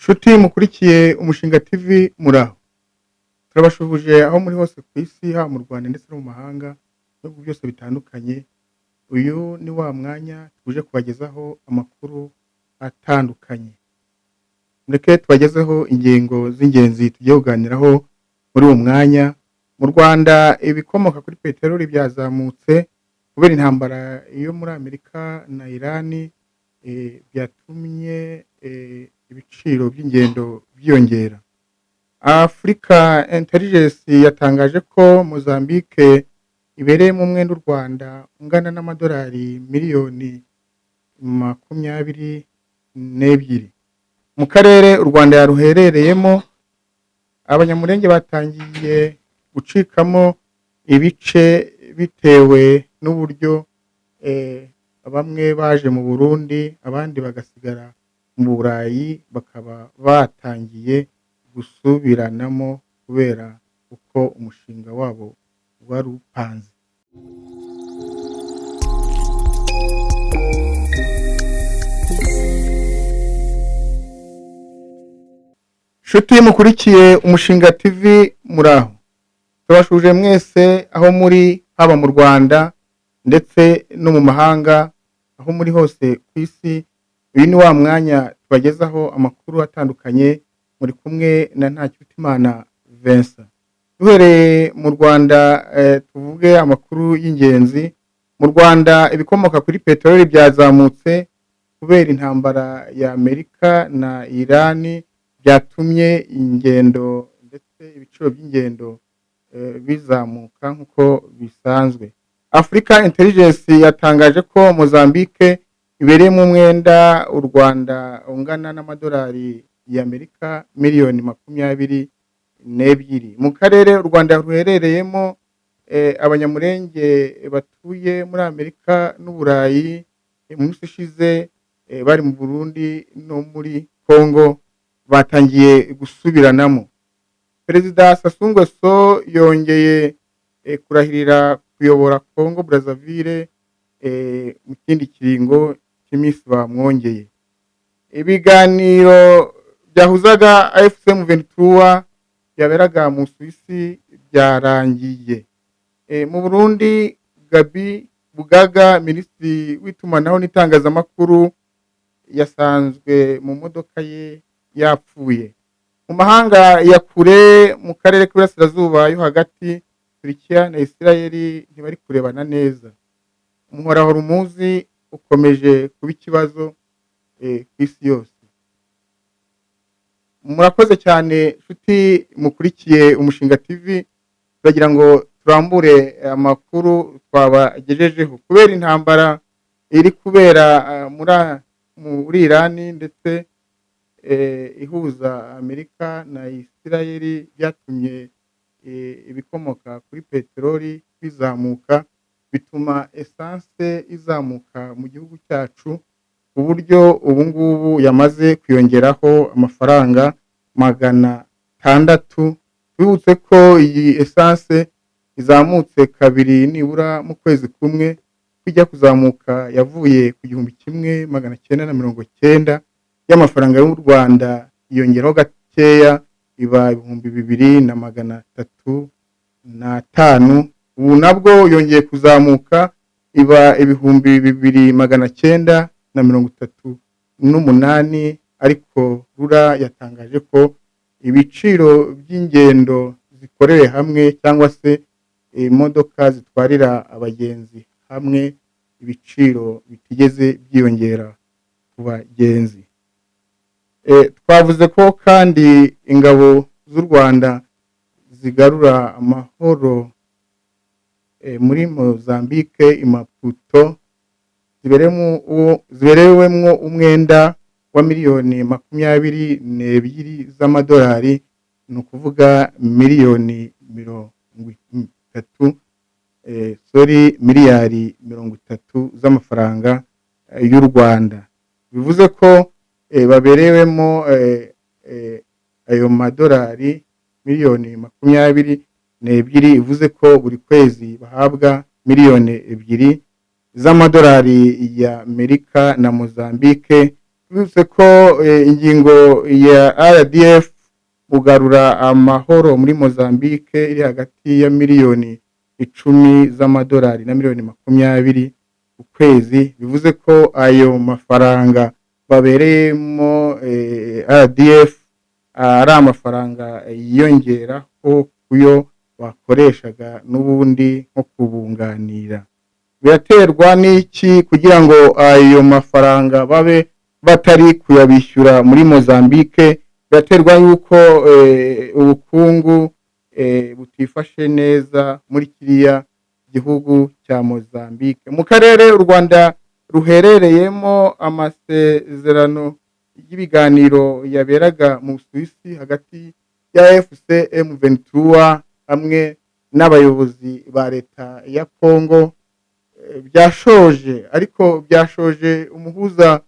Nshuti mukurikiye Umushinga TV, muraho. Turabashuhuje aho muri hose ku isi, haba mu Rwanda ndetse no mu mahanga, mu bihugu byose bitandukanye. Uyu ni wa mwanya tuje kubagezaho amakuru atandukanye. Mureke tubagezeho ingingo z'ingenzi tugiye kuganiraho muri uwo mwanya. Mu Rwanda ibikomoka kuri peteroli byazamutse kubera intambara yo muri Amerika na Irani, byatumye ibiciro by'ingendo byiyongera. Africa Intelligence yatangaje ko Mozambique ibereyemo umwenda u Rwanda ungana n'amadolari miliyoni 22. Mu karere u Rwanda ruherereyemo, Abanyamurenge batangiye gucikamo ibice bitewe n'uburyo bamwe baje mu Burundi, abandi bagasigara mu Burayi, bakaba batangiye gusubiranamo kubera uko umushinga wabo wari upanze. Nshuti mukurikiye Umushinga TV, muraho. Turabashuje mwese aho muri, haba mu Rwanda ndetse no mu mahanga, aho muri hose ku isi. Uyu ni wa mwanya tubagezaho amakuru atandukanye, muri kumwe na Ntakirutimana Vincent. Duhereye mu Rwanda, tuvuge amakuru y'ingenzi. Mu Rwanda ibikomoka kuri peteroli byazamutse kubera intambara ya Amerika na Irani, byatumye ingendo ndetse ibiciro by'ingendo bizamuka nk'uko bisanzwe. Africa Intelligence yatangaje ko Mozambique ibereyemo umwenda u Rwanda ungana n'amadolari y'Amerika miliyoni 22. Mu karere u Rwanda ruherereyemo, Abanyamurenge batuye muri Amerika n'Uburayi, mu minsi ishize bari mu Burundi no muri Congo, batangiye gusubiranamo. Perezida Sassou Nguesso yongeye kurahirira kuyobora Congo Brazzaville mu kindi kiringo cy'iminsi bamwongeye. Ibiganiro byahuzaga AFC M23 byaberaga mu Suwisi byarangiye. Mu Burundi, Gabi Bugaga, minisitiri w'itumanaho n'itangazamakuru, yasanzwe mu modoka ye yapfuye. Mu mahanga ya kure, mu karere k'Iburasirazuba yo hagati, Turikiya na Isirayeli ntibari kurebana neza. Umuhora Hormuz ukomeje kuba ikibazo ku isi yose. Murakoze cyane nshuti mukurikiye Umushinga TV. Turagira ngo turambure amakuru twabagejejeho. Kubera intambara iri kubera muri Irani ndetse ihuza Amerika na Isirayeli, byatumye ibikomoka kuri peteroli bizamuka, bituma essence izamuka mu gihugu cyacu, ku buryo ubu ngubu yamaze kwiyongeraho amafaranga 600. Twibutse ko iyi essence izamutse kabiri nibura mu kwezi kumwe. Ijya kuzamuka yavuye ku 1990 y'amafaranga y'u Rwanda, yiyongeraho gakeya iba 2305. Ubu nabwo yongeye kuzamuka iba 2938, ariko RURA yatangaje ko ibiciro by'ingendo zikorewe hamwe cyangwa se imodoka zitwarira abagenzi hamwe, ibiciro bitigeze byiyongera ku bagenzi. Twavuze ko kandi ingabo z'u Rwanda zigarura amahoro muri Mozambique i Maputo ziberewemwo umwenda wa miliyoni 22 z'amadolari, ni ukuvuga miliyoni 30, sorry, miliyari 30 z'amafaranga y'u Rwanda. Bivuze ko baberewemo ayo madolari miliyoni 22, bivuze ko buri kwezi bahabwa miliyoni 2 z'amadolari ya Amerika na Mozambique. Bivuze ko ingingo ya RDF kugarura amahoro muri Mozambique iri hagati ya miliyoni 10 z'amadolari na miliyoni 20 ku kwezi. Bivuze ko ayo mafaranga babereyemo RDF ari amafaranga yiyongeraho kuyo bakoreshaga n'ubundi nko kubunganira. Biraterwa n'iki kugira ngo ayo mafaranga babe batari kuyabishyura muri Mozambique? Biraterwa y'uko ubukungu butifashe neza muri kiriya gihugu cya Mozambique. Mu karere u Rwanda ruherereyemo, amasezerano y'ibiganiro yaberaga mu Busuwisi hagati ya AFC M23 hamwe n'abayobozi ba leta ya Congo byashoje, ariko byashoje umuhuza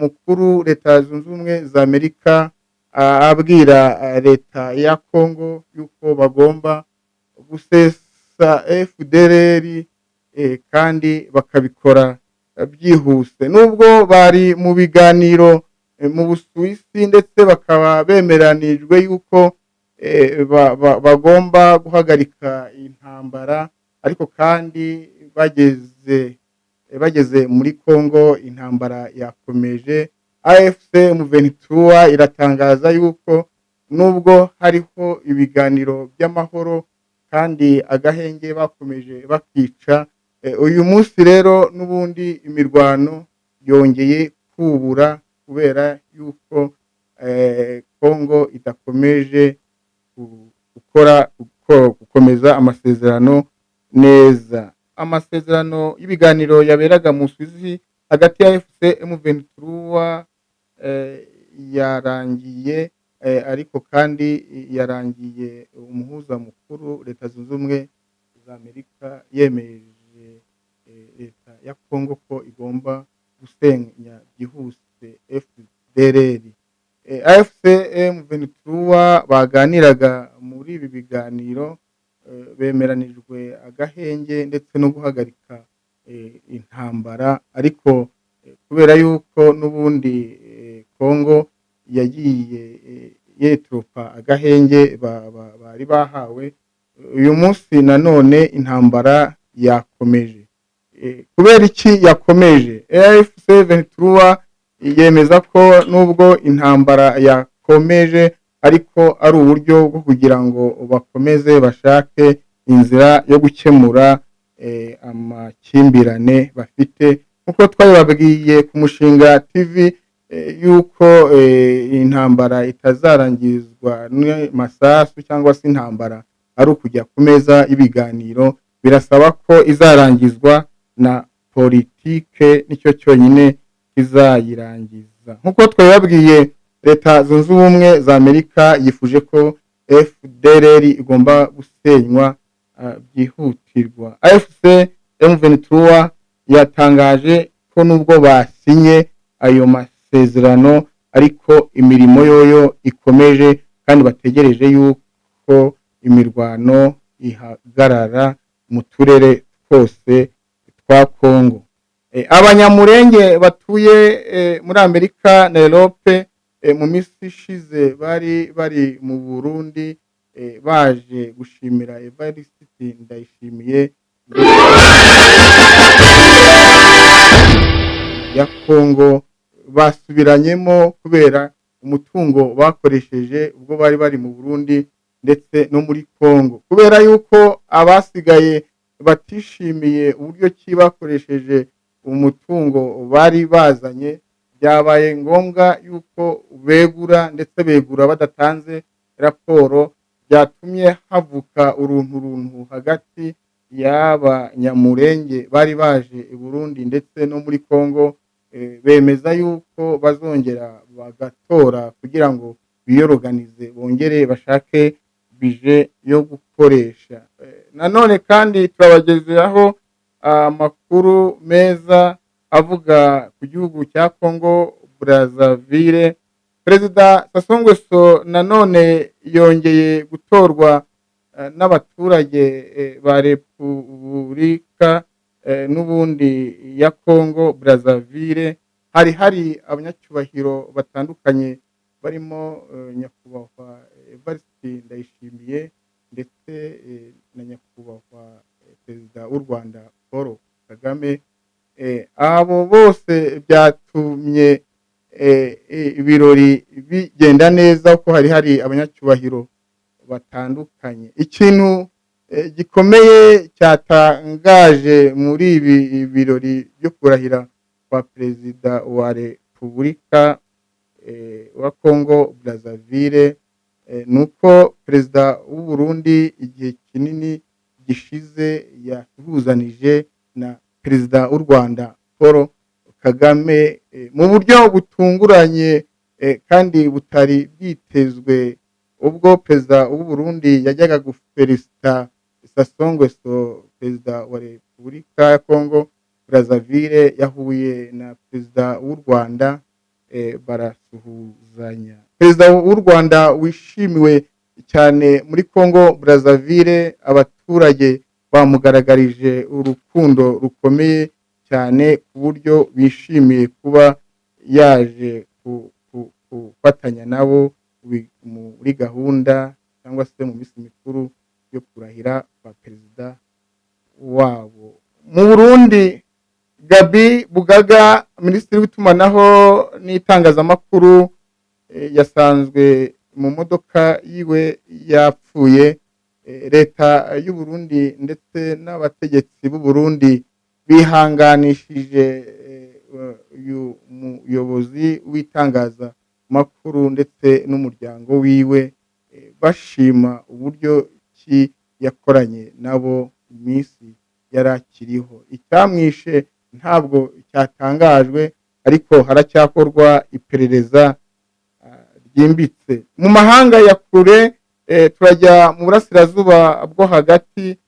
mukuru, Leta Zunze Ubumwe za Amerika, abwira leta ya Congo yuko bagomba gusesa FDLR kandi bakabikora byihuse. Nubwo bari mu biganiro mu Busuwisi ndetse bakaba bemeranijwe yuko bagomba guhagarika intambara, ariko kandi bageze muri Congo intambara yakomeje. AFC M23 iratangaza yuko nubwo hariho ibiganiro by'amahoro kandi agahenge bakomeje bakica, uyu munsi rero n'ubundi imirwano yongeye kubura kubera yuko Congo idakomeje gukora gukomeza amasezerano neza. Amasezerano y'ibiganiro yaberaga mu Suwisi hagati ya AFC M23 yarangiye, ariko kandi yarangiye umuhuza mukuru, Leta Zunze Ubumwe za Amerika, yemeje leta ya Congo ko igomba gusenya byihuse FDLR. AFC M23 baganiraga muri ibi biganiro bemeranijwe agahenge ndetse no guhagarika intambara, ariko kubera yuko n'ubundi Congo yagiye yeturupa agahenge bari bahawe, uyu munsi nanone intambara yakomeje. Kubera iki yakomeje? AFC 23 yemeza ko nubwo intambara yakomeje ariko ari uburyo bwo kugira ngo bakomeze bashake inzira yo gukemura amakimbirane bafite, nk'uko twabibabwiye ku Mushinga TV yuko intambara itazarangizwa n'amasasu cyangwa se intambara ari ukujya ku meza y'ibiganiro. Birasaba ko izarangizwa na politike, nicyo cyonyine kizayirangiza. Nk'uko twabibabwiye, Leta Zunze Ubumwe za Amerika yifuje ko FDLR igomba gusenywa byihutirwa. AFC M23 yatangaje ko nubwo basinye ayo masezerano ariko imirimo yoyo ikomeje kandi bategereje yuko imirwano ihagarara mu turere twose twa Congo. Abanyamurenge batuye muri Amerika na Europe mu minsi ishize bari bari mu Burundi baje gushimira Evariste Ndayishimiye ya Congo, basubiranyemo kubera umutungo bakoresheje ubwo bari bari mu Burundi ndetse no muri Congo, kubera yuko abasigaye batishimiye uburyo ki bakoresheje umutungo bari bazanye. Byabaye ngombwa yuko begura, ndetse begura badatanze raporo. Byatumye havuka uruntu runtu hagati y'Abanyamurenge bari baje i Burundi ndetse no muri Congo. Bemeza yuko bazongera bagatora kugira ngo biyoroganize, bongere bashake bije yo gukoresha. Nanone kandi turabagezeraho amakuru meza avuga ku gihugu cya Congo Brazzaville. Perezida Sassou Nguesso nanone yongeye gutorwa n'abaturage ba Repubulika n'ubundi ya Congo Brazzaville. Hari abanyacyubahiro batandukanye barimo nyakubahwa Evariste Ndayishimiye ndetse na nyakubahwa perezida w'u Rwanda Paul Kagame. Abo bose byatumye ibirori bigenda neza kuko hari abanyacyubahiro batandukanye. Ikintu gikomeye cyatangaje muri ibi birori byo kurahira kwa perezida wa Repubulika wa Congo Brazzaville, ni uko perezida w'u Burundi igihe kinini gishize yasuhuzanije na perezida w'u Rwanda Paul Kagame mu buryo butunguranye kandi butari bwitezwe. Ubwo perezida w'u Burundi yajyaga gufelicita Sassou Nguesso, perezida wa Repubulika ya Congo Brazzaville, yahuye na perezida w'u Rwanda barasuhuzanya. Perezida w'u Rwanda wishimiwe cyane muri Congo Brazzaville, abaturage bamugaragarije urukundo rukomeye cyane ku buryo bishimiye kuba yaje gufatanya nabo muri gahunda cyangwa se mu minsi mikuru yo kurahira kwa perezida wabo. Mu Burundi, Gabi Bugaga, minisitiri w'itumanaho n'itangazamakuru, yasanzwe mu modoka yiwe yapfuye. Leta y'u Burundi ndetse n'abategetsi b'u Burundi bihanganishije uyu muyobozi w'itangazamakuru ndetse n'umuryango wiwe, bashima uburyo ki yakoranye nabo iminsi yari akiriho. Icyamwishe ntabwo cyatangajwe, ariko haracyakorwa iperereza ryimbitse. Mu mahanga ya kure, turajya mu burasirazuba bwo hagati,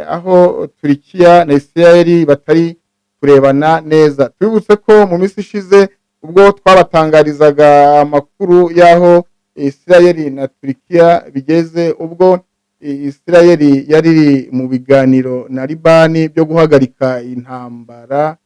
aho Turikiya na Isirayeli batari kurebana neza. Tubibutse ko mu minsi ishize ubwo twabatangarizaga amakuru y'aho Isirayeli na Turikiya bigeze, ubwo Isirayeli yari iri mu biganiro na Libani byo guhagarika intambara,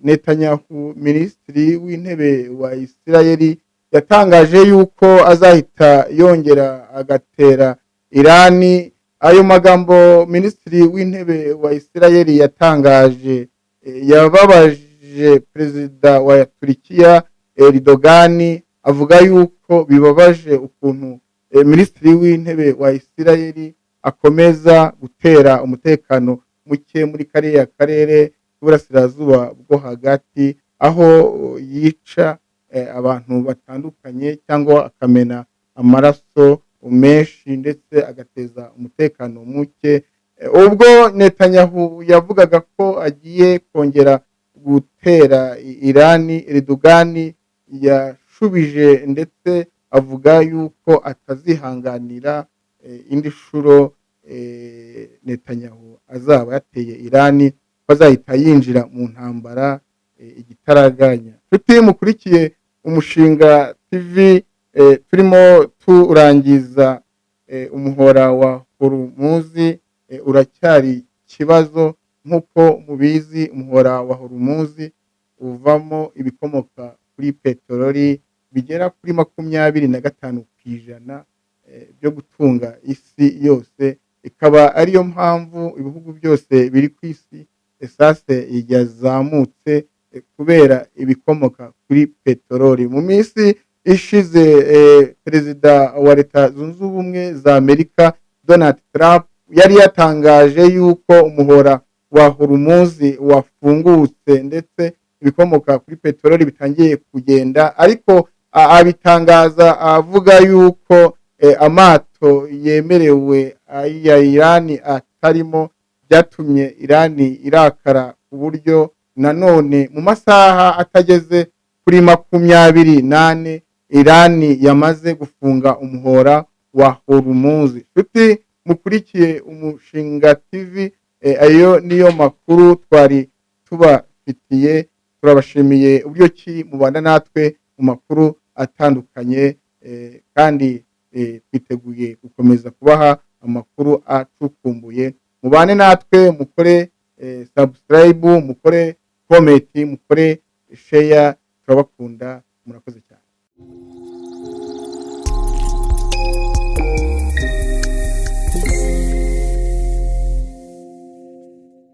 Netanyahu, minisitiri w'intebe wa Isirayeli, yatangaje yuko azahita yongera agatera Irani. Ayo magambo minisitiri w'intebe wa Isirayeli yatangaje yababaje perezida wa Turikiya Erdogan, avuga yuko bibabaje ukuntu minisitiri w'intebe wa Isirayeli akomeza gutera umutekano muke muri kariya karere k'uburasirazuba bwo hagati, aho yica abantu batandukanye cyangwa akamena amaraso menshi ndetse agateza umutekano muke. Ubwo Netanyahu yavugaga ko agiye kongera gutera Irani, Erdogan yashubije ndetse avuga yuko atazihanganira indi shuro Netanyahu azaba yateye Irani, ko azahita yinjira mu ntambara igitaraganya. Nshuti mukurikiye Umushinga TV, turimo turangiza umuhora wa Hormuz, uracyari ikibazo. Nk'uko mubizi, umuhora wa Hormuz uvamo ibikomoka kuri peteroli bigera kuri 25% byo gutunga isi yose, ikaba ariyo mpamvu ibihugu byose biri ku isi essence yazamutse kubera ibikomoka kuri peteroli. Mu minsi ishize perezida wa Leta Zunze Ubumwe za Amerika Donald Trump yari yatangaje yuko umuhora wa Hormuz wafungutse ndetse ibikomoka kuri peteroli bitangiye kugenda, ariko abitangaza avuga yuko amato yemerewe aya Irani atarimo. Byatumye Irani irakara ku buryo nanone mu masaha atageze kuri 24 Irani yamaze gufunga umuhora wa Hormuz. Nshuti mukurikiye Umushinga TV, ayo niyo makuru twari tubafitiye. Turabashimiye uburyo ki mubana natwe mu makuru atandukanye, kandi twiteguye gukomeza kubaha amakuru acukumbuye. Mubane natwe, mukore subscribe, mukore comment, mukore share. Turabakunda, murakoze cyane.